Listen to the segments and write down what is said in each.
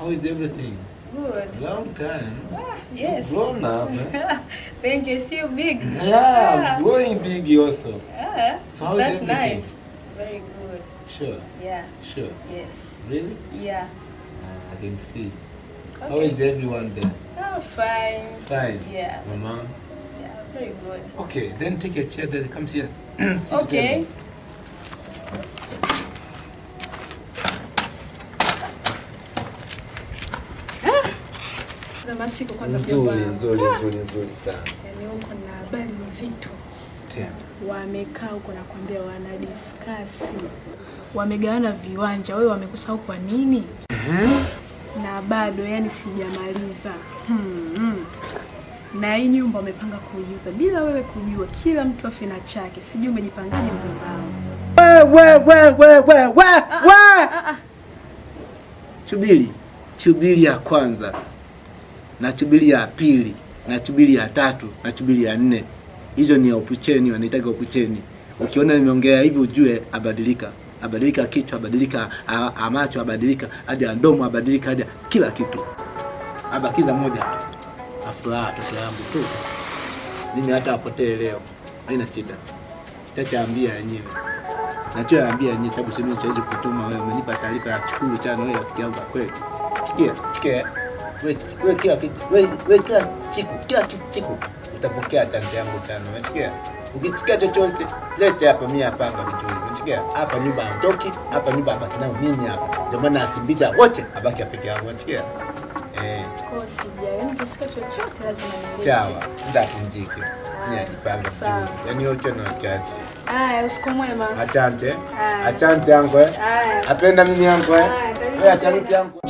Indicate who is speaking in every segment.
Speaker 1: How is everything?
Speaker 2: Good.
Speaker 1: Long time.
Speaker 2: Ah, yes.
Speaker 1: Grown up, eh?
Speaker 2: Thank you. See you big.
Speaker 1: Yeah, I'm growing big also.
Speaker 2: Ah,
Speaker 1: So how is
Speaker 2: that's
Speaker 1: everything?
Speaker 2: nice. Very good.
Speaker 1: Sure,
Speaker 2: Yeah.
Speaker 1: sure.
Speaker 2: Yes.
Speaker 1: Really?
Speaker 2: Yeah.
Speaker 1: I can see.
Speaker 2: Okay.
Speaker 1: How is everyone there?
Speaker 2: Oh, fine.
Speaker 1: Fine.
Speaker 2: Yeah.
Speaker 1: My mom?
Speaker 2: Yeah, very good.
Speaker 1: Okay, then take a chair then come here. Sit
Speaker 2: Okay.
Speaker 1: down.
Speaker 2: Za masiku kwanza
Speaker 1: Nzuri,
Speaker 2: mjomba.
Speaker 1: nzuri, nzuri, nzuri sana.
Speaker 2: Yaani huko na habari nzito.
Speaker 1: Tena.
Speaker 2: Wamekaa huko nakwambia wanadiskasi. Wamegawana viwanja, wewe wamekusahau kwa nini? Na bado yani sijamaliza. Na hii nyumba wamepanga kuiuza bila wewe kujua, kila mtu afe na chake. Sijui umejipangaje mjomba wangu.
Speaker 1: We, we, we, we, we, we. Chubiri, chubiri ya kwanza na chubiri ya pili na chubiri ya tatu na chubiri ya nne, hizo ni opucheni, wanaitaga opucheni. Ukiona nimeongea hivi ujue abadilika, abadilika kichwa, abadilika macho, abadilika hadi ya ndomo, abadilika hadi kila kitu, abakiza moja afuraha toto yangu tu. Mimi hata apotee leo haina shida, chacha ambia yenyewe nachoambia yenyewe, sababu sisi chawezi kutuma wewe, umenipa taarifa ya chukuru chana wewe, rafiki yangu kweli. Sikia, sikia. Wewe wewe kila kitu, wewe wewe kila chiku, kila kitu utapokea chance yangu chana, unasikia? Ukisikia chochote lete hapa, mimi apanga vizuri, unasikia? Hapa nyumba hamtoki, hapa nyumba hapa nayo mimi hapa. Ndio maana akimbiza wote abaki peke yangu, unasikia?
Speaker 2: Kwa sijali, nikisikia chochote lazima nieleze.
Speaker 1: Sawa, ndapumzike. Mimi ajipanga vizuri. Yaani yote na chache.
Speaker 2: Haya, usiku mwema.
Speaker 1: Asante.
Speaker 2: Haya.
Speaker 1: Asante yangu eh.
Speaker 2: Haya.
Speaker 1: Apenda mimi yangu eh.
Speaker 2: Haya, karibu
Speaker 1: Wewe asante
Speaker 2: tena.
Speaker 1: yangu.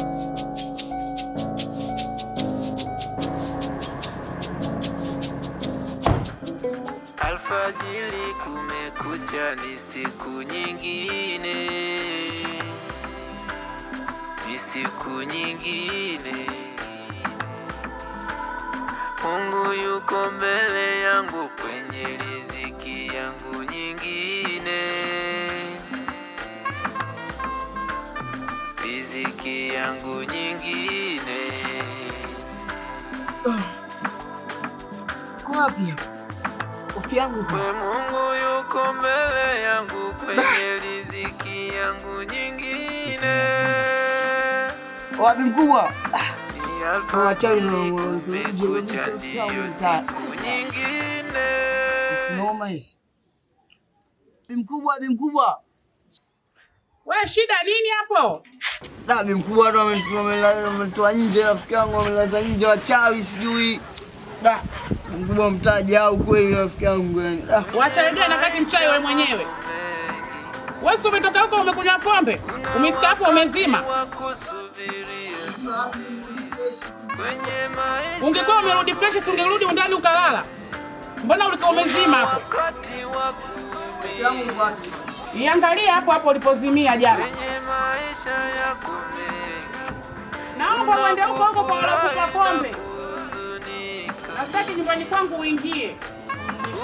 Speaker 3: Alfajiri kumekucha, ni siku nyingine, ni siku nyingine. Mungu yuko mbele yangu kwenye riziki yangu nyingine, riziki yangu nyingine.
Speaker 4: Wapi? Kofia yangu.
Speaker 3: We Mungu yuko mbele yangu kwenye riziki yangu nyingine.
Speaker 4: Wapi mkubwa?
Speaker 3: Ni
Speaker 4: Wachawi
Speaker 3: alfajiri kumekucha, ndiyo siku nyingine.
Speaker 4: Noma hizi. Bi mkubwa, bi mkubwa.
Speaker 5: We shida nini hapo?
Speaker 4: Da, bi mkubwa ndo wametoa nje rafiki yangu, wamelaza nje wachawi sijui. Da, mkubwa mtaji au kweli rafiki yangu yani. Da.
Speaker 5: Wachawi gani wakati mchawi wewe mwenyewe? Wewe si umetoka huko umekunywa pombe? Umefika hapo umezima. Ungekuwa umerudi fresh si ungerudi ndani ukalala. Mbona ulikuwa umezima hapo? Iangalie hapo hapo ulipozimia jana. Naomba uende huko huko kwa walokupa pombe. Nataka nyumbani kwangu uingie.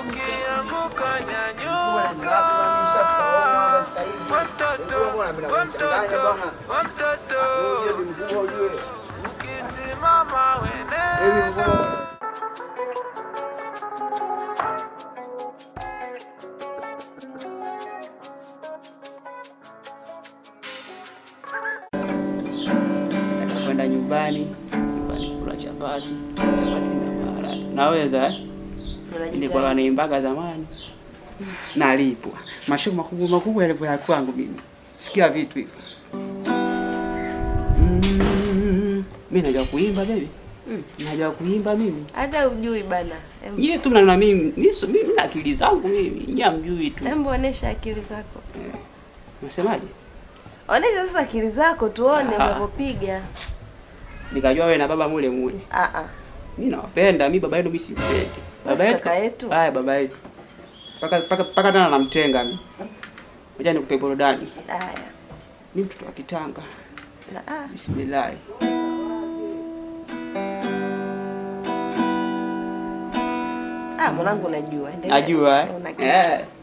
Speaker 3: Ukianguka nyanyuka. Watoto, watoto, watoto. Ukisimama wenenda.
Speaker 6: Nataka kwenda nyumbani, nyumbani kula chapati, chapati na maharage. Naweza eh? Nilikuwa naimbaga zamani. Nalipwa. Mashow makubwa makubwa yalikuwa ya kwangu mimi. Sikia vitu hivyo. Mimi najua kuimba baby. Najua kuimba mimi.
Speaker 7: Hata hujui bana.
Speaker 6: Nyie tu mnaona mimi, mimi na akili zangu mimi. Nyie hamjui tu.
Speaker 7: Hebu onesha akili zako.
Speaker 6: Unasemaje?
Speaker 7: Onesha sasa akili zako tuone unavyopiga.
Speaker 6: Nikajua wewe na baba mule mule. Mimi nawapenda, mimi baba yenu mimi simpendi. Baba yetu.
Speaker 7: Kaka yetu.
Speaker 6: Haya baba yetu. Paka tena namtenga mimi. Ngoja nikupe burudani.
Speaker 7: Haya.
Speaker 6: Mimi mtoto wa Kitanga.
Speaker 7: Na
Speaker 6: Bismillah.
Speaker 7: Mwanangu unajua. Endelea.
Speaker 6: Najua eh.
Speaker 7: Una kitu.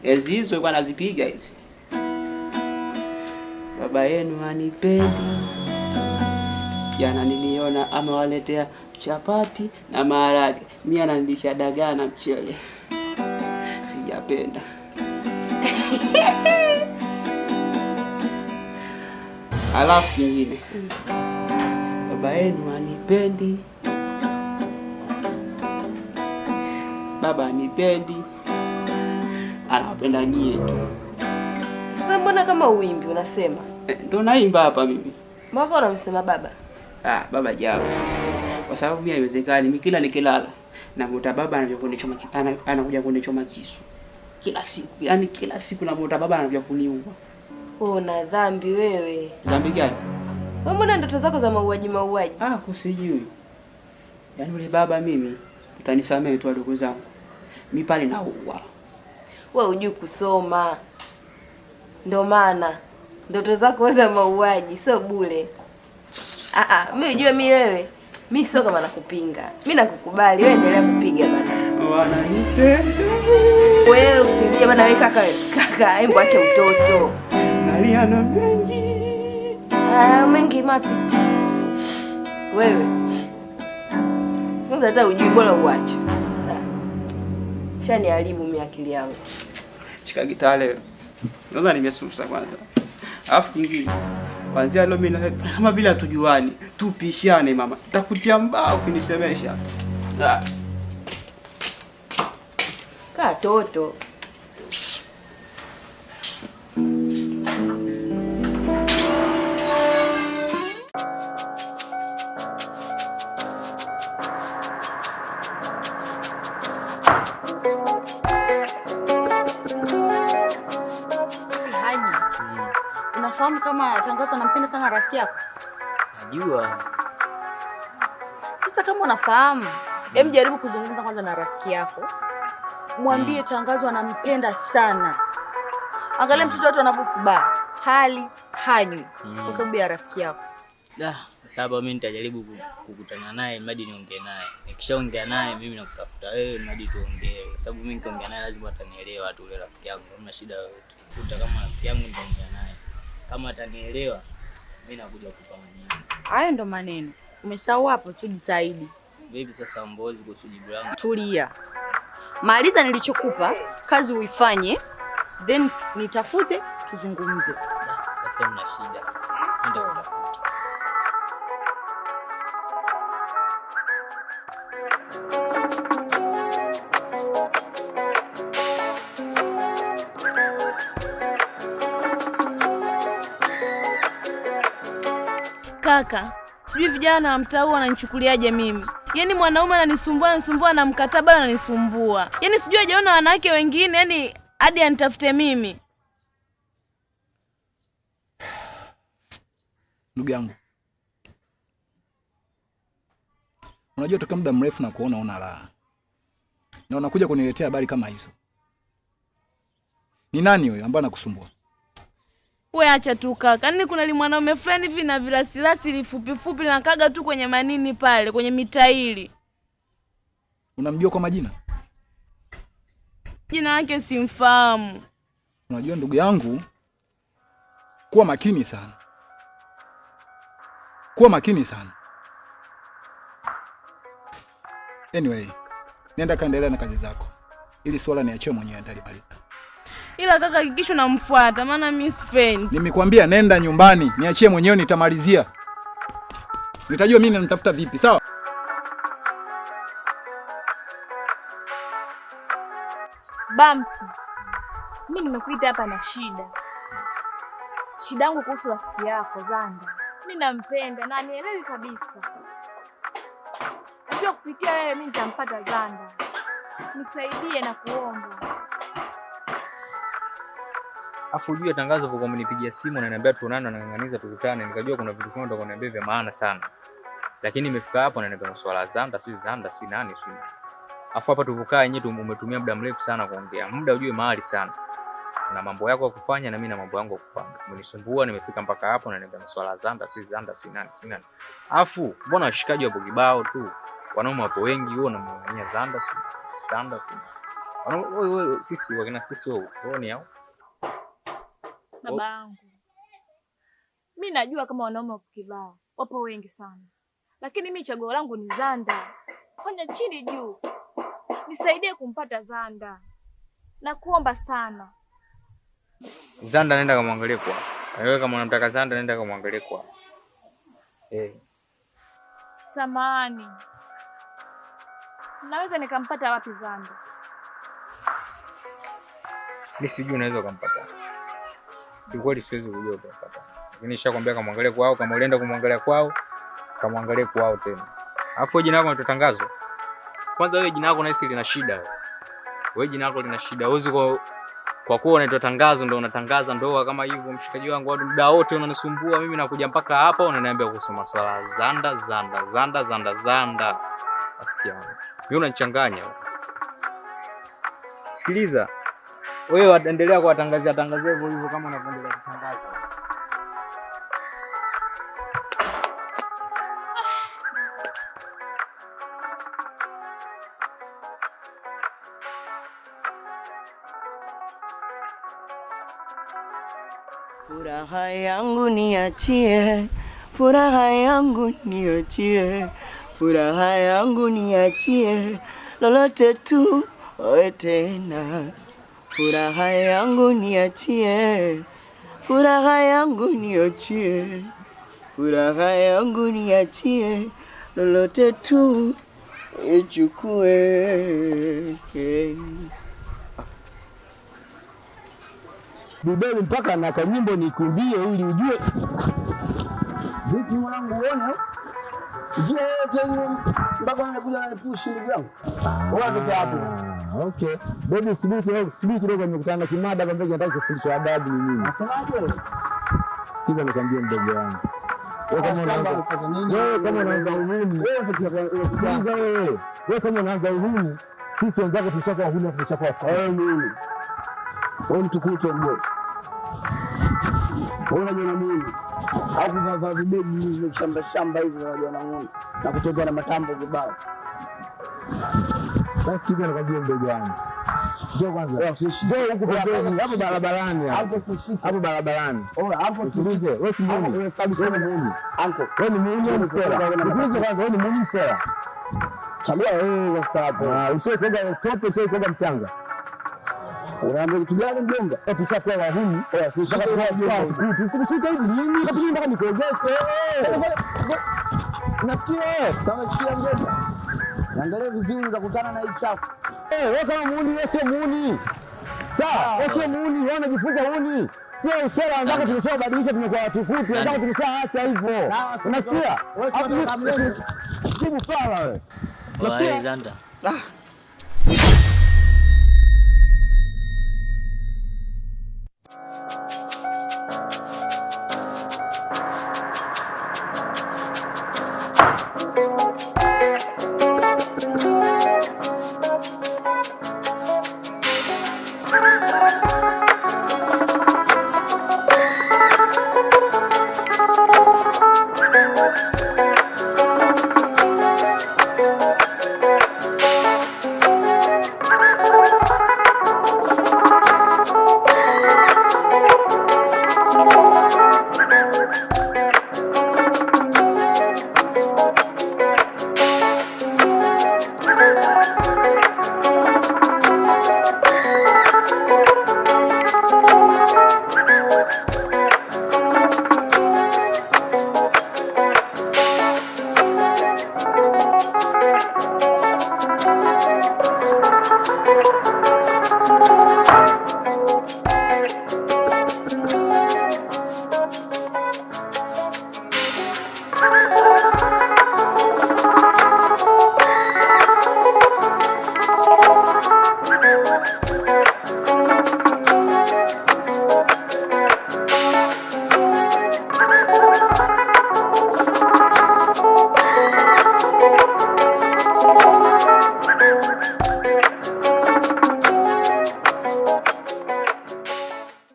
Speaker 6: Enzi hizo bwana nazipiga hizi. Baba yenu anipendi. Jana niliona amewaletea chapati na maharage, mimi ananilisha dagaa na mchele. Sijapenda. Alafu kingine, baba yenu anipendi, baba anipendi, anapenda nyie tu.
Speaker 7: Sasa mbona kama uimbi unasema?
Speaker 6: Ndo naimba hapa mimi.
Speaker 7: Mwaka unamsema baba?
Speaker 6: Ah, baba jao. Kwa sababu mimi haiwezekani, mimi kila nikilala namuota baba anakuja kunichoma kisu. Kila siku, yani kila siku namuota baba anakuja kuniua.
Speaker 7: Wewe una dhambi wewe.
Speaker 6: Dhambi gani?
Speaker 7: Wewe mbona ndoto zako za mauaji mauaji?
Speaker 6: Ah, kusijui. Yaani yule baba mimi, utanisamehe tu wadogo zangu. Mimi pale naua.
Speaker 7: Wewe hujui kusoma. Ndio maana ndoto zako za mauaji sio bure. Mimi unajua mimi wewe, mimi sio kama nakupinga. Mimi nakukubali, wewe endelea kupiga bana.
Speaker 6: Wananipenda.
Speaker 7: Wewe usilie bana, wewe kaka, kaka, hebu acha utoto.
Speaker 6: Nalia na mengi.
Speaker 7: Ah, mengi mapi? Wewe. Kwanza hata hujui, bora uache. Shaniharibu mimi akili yangu.
Speaker 6: Shika gitaa leo. Kwanza nimesusa kwanza. Alafu kingine, kuanzia leo mimi kama vile hatujuani, tupishane mama. Nitakutia mbao ukinisemesha.
Speaker 7: Kaa toto.
Speaker 8: Haji, unafahamu kama Tangazo anampenda sana rafiki yako?
Speaker 9: Najua.
Speaker 8: Sasa kama unafahamu, hebu jaribu kuzungumza kwanza na rafiki yako. Mwambie Tangazo anampenda sana. Angalia mtoto watu wanavyofubaa. Hali hanywi kwa sababu ya rafiki yako.
Speaker 9: Da, sasa mimi nitajaribu kukutana naye mradi niongee naye. Nikishaongea naye mimi nakutafuta wewe mradi tuongee. Kwa sababu mimi nikiongea naye lazima atanielewa tu yule rafiki yangu, hamna shida yoyote. Kuta kama rafiki yangu nitaongea naye. Kama atanielewa mimi nakuja kukupa majibu.
Speaker 8: Hayo ndo maneno. Umesahau hapo tu, jitahidi.
Speaker 9: Vipi sasa mbozi kuhusu jibu langu?
Speaker 8: Tulia. Maliza nilichokupa, kazi uifanye, then nitafute tuzungumze.
Speaker 9: Sasa mna shida. Nenda kutafuta.
Speaker 10: Kaka, sijui vijana wa mtaa huu wananichukuliaje mimi. Yaani mwanaume ananisumbua, ananisumbua na mkataba ananisumbua. Yaani sijui hajaona wanawake wengine, yaani hadi anitafute mimi.
Speaker 11: Ndugu yangu, unajua toka muda mrefu na kuona una raha. Na unakuja kuniletea habari kama hizo. Ni nani huyo ambaye anakusumbua?
Speaker 10: We acha tu kaka. Yaani kuna mwanaume fulani hivi na vilasilasi lifupi fupi na kaga tu kwenye manini pale, kwenye mitaili.
Speaker 11: Unamjua kwa majina?
Speaker 10: Jina lake simfahamu.
Speaker 11: Unajua ndugu yangu, kuwa makini sana. Kuwa makini sana. Anyway, nenda kaendelea na kazi zako. Ili swala niachie mwenyewe nitalimaliza.
Speaker 10: Ila kaka hakikisha unamfuata maana mimi sipendi.
Speaker 11: Nimekuambia nenda nyumbani, niachie mwenyewe nitamalizia. Nitajua mimi namtafuta vipi, sawa?
Speaker 12: Bamsi, mimi nimekuita hapa na shida. Shida yangu kuhusu rafiki yako Zanda. Mimi nampenda na anielewi kabisa. Najua kupitia wewe mimi nitampata Zanda. Nisaidie na kuomba.
Speaker 13: Afu ujue Tangazo kwa amenipigia simu na ananiambia tuonane, anang'ang'aniza tukutane, nikajua kuna vitu fulani utakoniambia vya maana sana. Lakini nimefika hapo na ananiambia masuala ya Zanda, si Zanda, si nani, si. Afu hapa tuvokaa yenyewe umetumia muda mrefu sana kuongea. Muda ujue mahali sana. Na mambo yako ya kufanya na mimi na mambo yangu ya kufanya. Umenisumbua, nimefika mpaka hapo na ananiambia masuala ya Zanda, si Zanda, si nani, si nani. Afu mbona washikaji wapo kibao tu? Wanaume wapo wengi, wewe unamng'ang'ania Zanda, si Zanda, si. Wanaume wewe sisi wakina sisi wewe, wewe ni hao.
Speaker 12: Baba yangu, mimi najua kama wanaume wapo kibao, Wapo wengi sana, lakini mi chaguo langu ni Zanda. Fanya chini juu, nisaidie kumpata Zanda, nakuomba sana.
Speaker 13: Zanda nenda kamwangalie kwa. Wewe kama unamtaka Zanda nenda kamwangalie kwa. Eh.
Speaker 12: Samahani, naweza nikampata wapi Zanda?
Speaker 13: Mimi sijui unaweza ukampata. Kiukweli siwezi kujua utampata. Lakini nishakwambia kamwangalie kwao, kama ulienda kumwangalia kwao, kamwangalie kwao tena. Alafu jina lako unatotangazwa. Kwanza wewe jina lako nahisi lina shida. Wewe jina lako lina shida. Huwezi kwa kuwa unaitwa tangazo ndo unatangaza ndoa kama hivyo, mshikaji wangu, watu muda wote unanisumbua mimi, nakuja mpaka hapa unaniambia kuhusu masuala ya Zanda Zanda Zanda Zanda Zanda. Rafiki yangu, mimi unanichanganya. Sikiliza. Wewe endelea kuwatangazia tangazia hivyo hivyo kama unavyoendelea kutangaza.
Speaker 4: Furaha yangu niachie, furaha yangu niachie, furaha yangu niachie, lolote tu oe tena. Furaha yangu niachie, furaha yangu niachie, furaha yangu niachie, lolote tu ichukue.
Speaker 14: Bibeli mpaka na kanyimbo nikumbie ili ujue.
Speaker 4: Vipi mwanangu, uone njia yote hiyo mpaka anakuja ananipushi ndugu yangu. Wewe unatokea wapi?
Speaker 14: Okay. Baby, subiri kidogo, subiri kidogo, nimekutana na kimada hapa mbele, nataka kufundisha adabu ni nini.
Speaker 4: Nasemaje?
Speaker 14: Sikiza nikwambie mdogo wangu. Wewe kama unaanza wewe kama unaanza uhuni, sikiliza wewe. Wewe kama unaanza uhuni, sisi wenzako tumeshakuwa uhuni, tumeshakuwa
Speaker 4: wewe nini? Wewe mtukutu mdogo. Wewe unajiona nini? Au kuvaa vibegi hivi shamba shamba hivi unajiona nini? Na kutokea na matambo vibao.
Speaker 14: Basi kitu nakwambia mdogo wangu. Njoo kwanza. Njoo huku pembeni, hapo barabarani hapo. Hapo barabarani.
Speaker 4: Hapo
Speaker 14: tulize. Wewe si muuni. Wewe ni muuni.
Speaker 4: Anko.
Speaker 14: Wewe ni muuni au msela? Nikuulize kwanza, wewe ni muuni msela?
Speaker 4: Chagua wewe sasa hapo.
Speaker 14: Ah, usiwe kuoga tope, usiwe kuoga mchanga.
Speaker 4: Unaambia kitu gani mjomba?
Speaker 14: Tushakuwa wahuni. Tusikushike hizi nini? Lakini mpaka nikuogeshe. Unasikia wewe?
Speaker 4: Sasa sikia mjomba. Niangalie vizuri utakutana na hii chafu.
Speaker 14: Wewe kama muuni, wewe sio muuni. Sawa, wewe sio muuni, wewe unajifunza uhuni. Sio usela wenzako tumeshabadilisha, tumekuwa watukutu, wenzako tumeshaacha hivyo. Unasikia? Jibu fala wewe.
Speaker 9: Wewe Zanda.
Speaker 4: Ah,